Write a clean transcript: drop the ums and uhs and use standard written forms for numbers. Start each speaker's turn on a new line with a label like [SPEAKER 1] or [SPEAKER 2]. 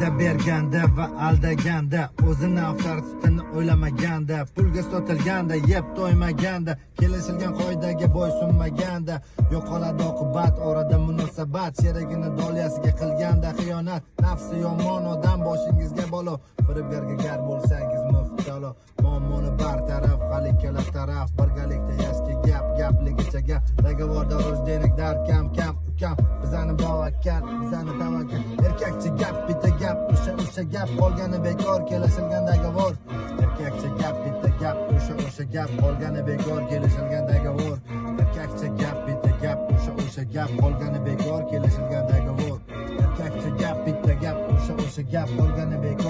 [SPEAKER 1] Va'da berganda va aldaganda, o'zini avtoritetini o'ylamaganda, pulga sotilganda, yeb to'ymaganda, kelishilgan qoidaga bo'ysunmaganda, yo'qoladi oqibat, orada munosabat, sherigini dolyasiga qilganda xiyonat, nafsi yomon odam boshingizga balo, firibgarga gar bo'lsangiz muftalo, muammoni bartaraf, hal ikkala taraf, birgalikda yaski gap, gapligicha gap, договор дорожденек, dard kam kam ukam, bizani tavakkal, bizani tavakkal, erkakcha gap, bitta gap, o'sha o'sha gap, qolgani bekor, kelishilgan договор, erkakcha gap, bitta gap, o'sha o'sha gap, qolgani bekor, kelishilgan договор, erkakcha gap, bitta gap, o'sha o'sha gap, qolgani bekor, kelishilgan договор, erkakcha gap, bitta gap, o'sha o'sha gap, qolgani bekor.